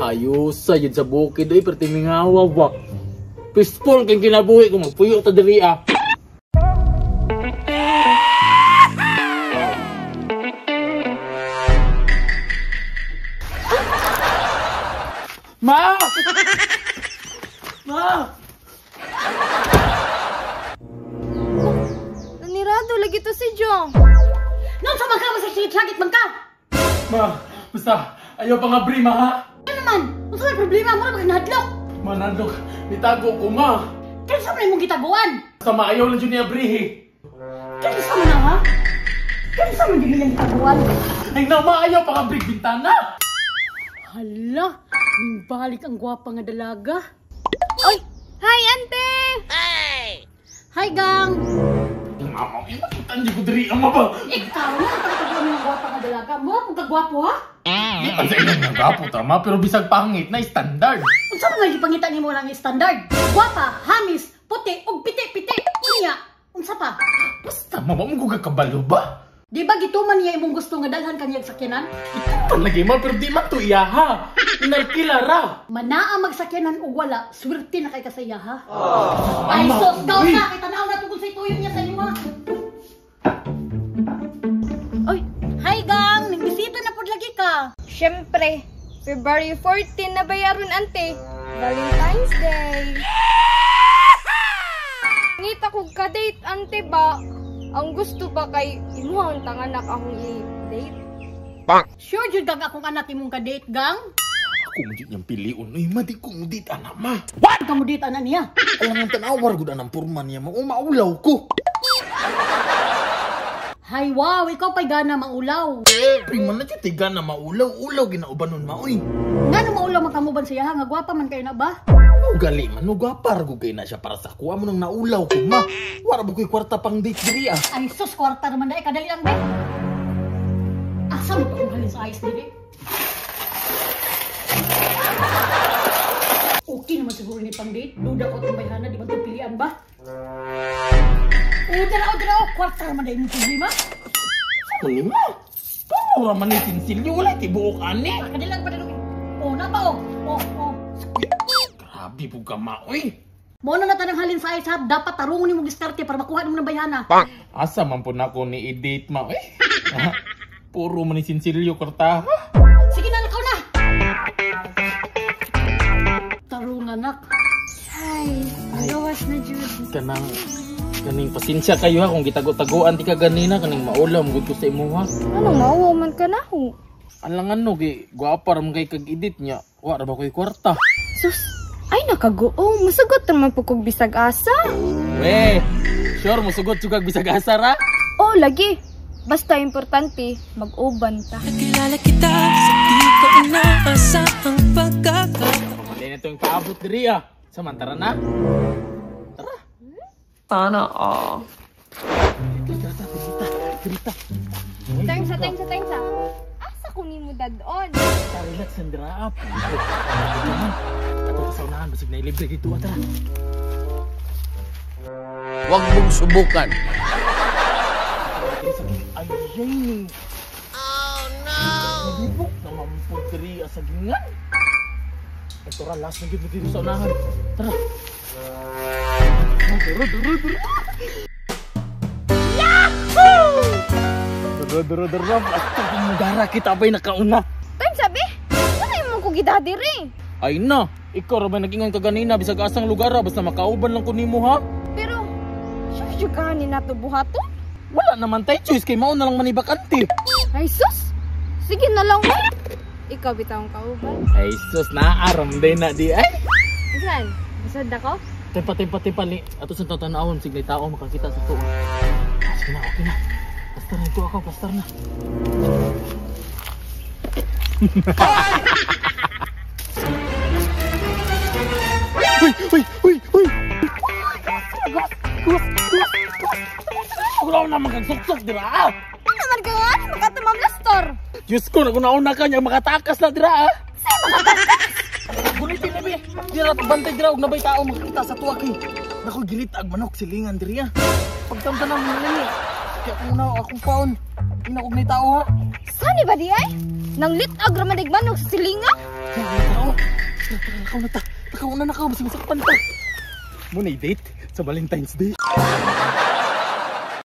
Ayusa yun sa bukid oy, pero timingawa ba. Peaceful kay kinabuhi kung magpuyo ta diri ah. Ma! Ma! Nanirado lagi to si Jong. Noon sa magka sa singit-sangit man ka! Ma, basta ayaw pa nga bri, ma ha? Ano naman? Unsa may problema mo na magnadlok? Ma, nandok, nitago ko ma. Kinsa man imong gitaguan? Basta ma, ayaw lang dyan niya brihi. Kinsa man na ha? Kinsa man din nilang gitaguan? Ay na ma, ayaw pa nga bri bintana! Hala, balik ang gwapa nga dalaga. Oy! Hi, ante! Ay! Hi, gang! Mama, makita niyo ko diri ang maba. Ikaw na, pagkataguan mo ng gwapa nga dalaga. Mo, pagkagwapo ha? Di pa sa ilang nga gwapo, tama, pero bisag pangit na standard. Unsa man nga gipangita nimo lang standard? Gwapa, hamis, puti, ug piti-piti. Unya, unsa pa? Basta, mama, mo gugakabalo ba? Di ba gituman niya imong gusto nga dalhan kanyang sakyanan? Ituman lagi ma, pero di man to iya ha. Inalkila ra. Manaa magsakyanan og wala, swerte na kay ka sa iya ha. Oh, ay sus, gaw na, kay tanaw na tungkol sa ituyo niya sa imo. Oy, hi gang, nagbisita na pud lagi ka. Syempre, February 14 na bayaron ante. Valentine's Day. Ngita kog ka-date ante ba? Ang gusto ba kay imuha ang tanganak akong i-date? Bang! Sure jud kag akong anak imong ka-date, gang? Ako mo jud niyang piliun. Uy, ma, di ko mo date anak, ma. What? Ka mo date anak niya? Alam ang tanawar gud anang purma niya, ma. Maulaw ko. Hay, wow! Ikaw pa'y gana maulaw. Prima na jud gana maulaw. Ulaw ginauban nun, ma, uy. Nga no maulaw man kamuban siya, ha? Nga gwapa man kayo na ba? Gali man, no gwapa ra gud kay na siya para sa kuha mo nang naulaw ko, ma. Wara ba ko'y kwarta pang date diri ah. Ay sus, kwarta naman dai, kadali lang be. Asa mo pa halin sa ayos diri? Okay naman siguro ni pang date. Duda ko itong bayhana, di ba itong pilian ba? O, dara, o, dara, o, kwarta naman dai imong problema. Sa mo ma? Puro man ni sinsilyo, wala tibuok ani. Kadali lang pa dali. O, na ba o? O, o. Grabe po ka, ma, uy. Mo na natanang halin sa ayos ha, dapat tarungon ni mong diskarte para makuha nimo ng bayhana. Asa man po na ako ni i-date, ma, uy. Puro man ni sinsilyo, kwarta, ha? Sige na, lakaw na! Tarong anak. Hi, nagawas na jud. Kanang, kaning pasensya kayo ha, kung gitago-tagoan di ka ganina, kaning maulam, gud ko sa imo ha. Anong mauwaw man ka na ho? Alangan no, kay gwapa ra man kay kag-edit niya, wa ra ba ko'y kwarta? Sus! Ay, nakaguo. Musugot naman po kog bisag asa. We, sure, musugot sugag bisag asa ra? Oh, lagi. Basta importante, mag-uban ta. Nakilala kita sa di ko inaasahang pagkakataon. Pamalay na itong paabot diri ah. Samantara na. Tara. Sana all. Tara, tara, tara. Thanks, thanks, thanks. Asa ko nimo dadon? Relax, sandra up. Ato sa unahan, basig na ilibre dito, tara. Huwag mong subukan. Ay, ay. Oh, no! Nagibok naman po diri sa gingan. Ito ra, last na gid dito sa unahan. Tara. Duro, duro, duro. Yahoo! Duro, duro, duro. Basta kumudara kita ba'y nakauna? Time sabi, wala yung mga kugida diri. Ay na, ikaw ra ba nag-ingon ka ganina bisag asang lugar ra, basta makauban lang ko nimo ha. Pero, sure ka ni nato buhaton? Wala naman tay choice kay mao na lang manibakante. Ay sus, sige na lang eh. Ikaw bitawng kauban. Ay sus, naaram day na di ay. Saan? Basad ako? Tempa, tempa, tempa ni. Ato sa tatanawon sige tao makakita sa tuwa. Ah, sige na, okay na. Basta na ito ako, basta na. Uy, uy, uy, uy! Gas, gas, gas, gas! Wala na magkagsuksok, di ba? Ano naman ka nga? Makatumam lastor! Diyos ko, nagunauna ka niya, makatakas na, di ba? Sa'yo makatakas? Gunitin na, be! Di na bantay, di na, huwag na ba'y tao makakita sa tuwa kay. Naku, gilit ag manok, silingan, di riya. Pagtamta na, mga kaya kung na akong paon, inakog na tao, ha? Saan ba di ay? Nang litag ramanig manok sa silingan? Kaya na tao. Tara, tara, lakaw na ta. Lakaw na, lakaw. Basta masakpan ta. Mo na date sa Valentine's Day.